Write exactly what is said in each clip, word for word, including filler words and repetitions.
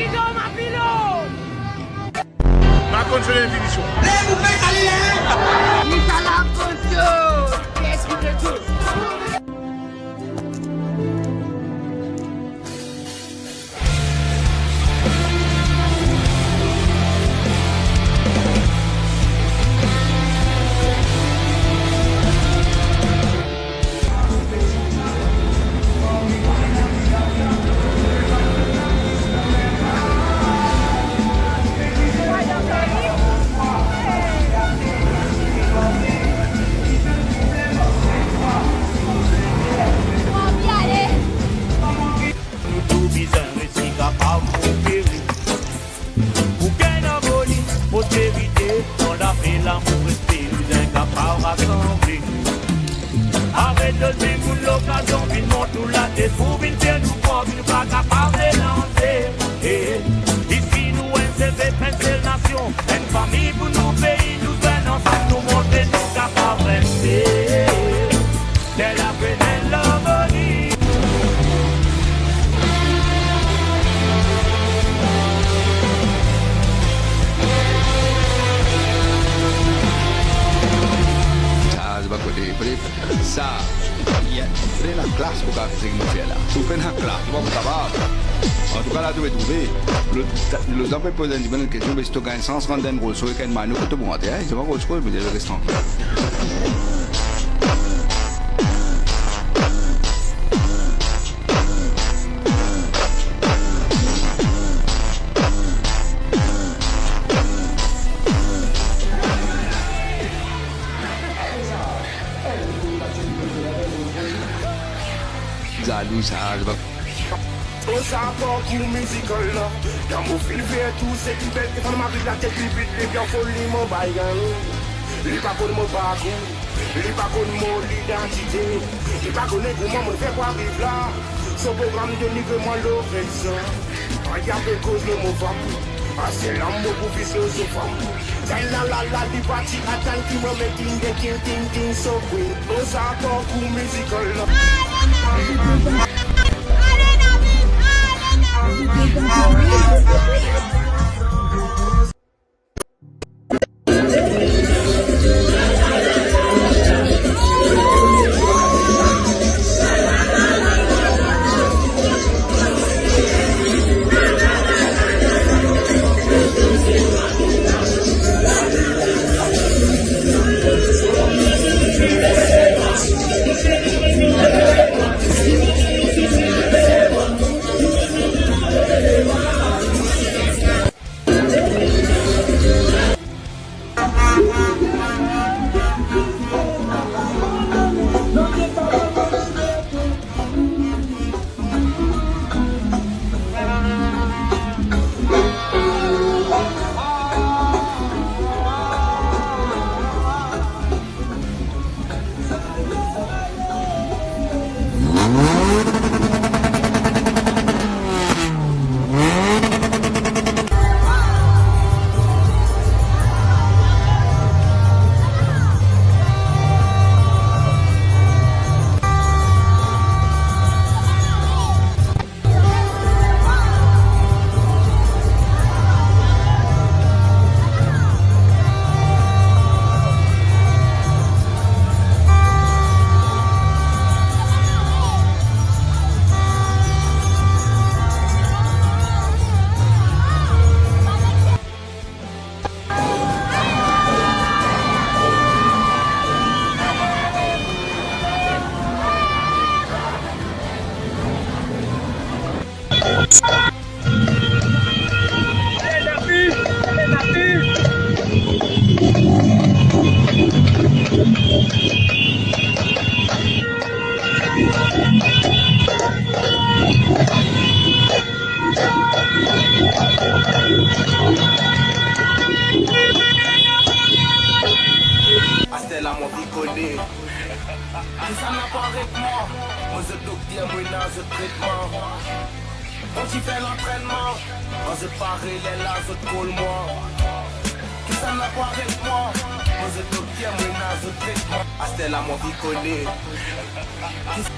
Izo ma pilo. Ma konn so definision. Lev ou pe ale la. Li ta la konn to. Qu'est-ce qui te dit? Nou tou bizin resi kapav konkeri. Pou gagn anvoli, prosperite, dan lape, lamour, respe, bizin kapav rasanble. Aret donn dimoun lokazion vinn mont nou latet, pou vinn fer nou prop, nou pa kapav delanse. Eh, isi nou enn sel pep, enn sel nasion, enn fami pou nou pei, nou zwenn ansam, nou montre nou kapav reste. Tel apre larmoni. Sa, se pa kote, kote, sa, ya, kote laklas pou kapav fer seki nou fer la. Si ou pena klas, ou pa pou kapav. Antouka, la, to pe trouve, lot, lot zan pe poz enn dimoun enn kestion, me si to gagn san sinkant enn Rolls Royce ek enn Manno, kot to pou rant, hein? Si to pa Rolls Royce, mo dir, res trankil. Zalou sa, zalou. Osa parkour mizikal la, dan mo fil fer tou seki bel, defann mari latet li vit, li bien foli mo bagan. Li pa konn mo parkour, li pa konn mo lidantite, li pa konn kouma mo fer pou ariv la. So program denigre mwa lor rezo, aya pe koz lor mo fam. Aster la mo pou viz lor so fam. Sa la la la, li parti atann ki mo met in the king, king, king, so queen. Osa parkour mizikal la. Aster la mo anvi kone kisannla pou aret mwa. Mo zot dokter, mo ena zot tretman. Mo ti fer lantrennman, kan zot pare lerla zot kol mwa. Kisannla pou aret mwa? Mo zot dokter, mo ena zot tretman. Aster la mo anvi kone. Kisa-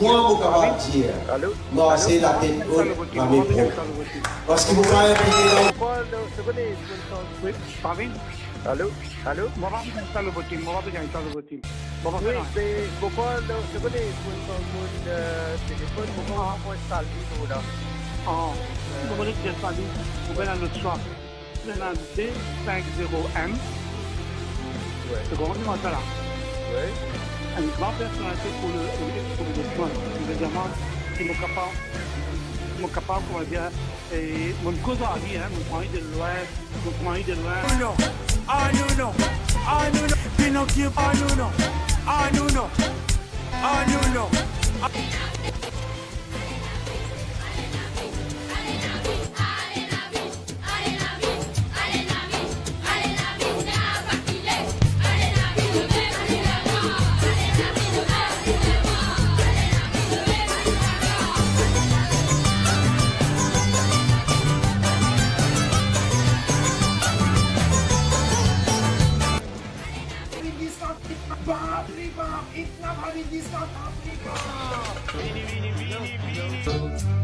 Mwa, mo kapav dir, Marseille latet o, lame pwop. Parski mo pa inplike dan... Wi, Parvin? Alo, alo? Mo pa pe gagn sa, nouvo team, mo pa pe gagn sa, nouvo team. Mo pa pe gagn. Wi, me mo krwar, se kone, pou enn bann moun, eh, telefonn, mo krwar mo pa pou instal li, nou la. Ah, mo pa pou instal li, ou bien lot swa. Ena de cinq zéro M. Wi. Se kouma li apel la? Wi. Enn gran personalite pou le, pou le, pou le Dutchman. Li vremem, si mo kapav, si mo kapav, kouma dir, e mo koz ar li, hein, mo pran li de lwin, mo pran li de lwin. Ah non, ah non, non, ah non, non, Pinocchio, ah non, non, ah non, non, ah non, non, ah.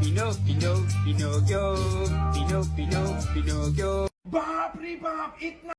Pino, Pino, Pinocchio, Pino, Pino, Pinocchio. Bap ri bap, itna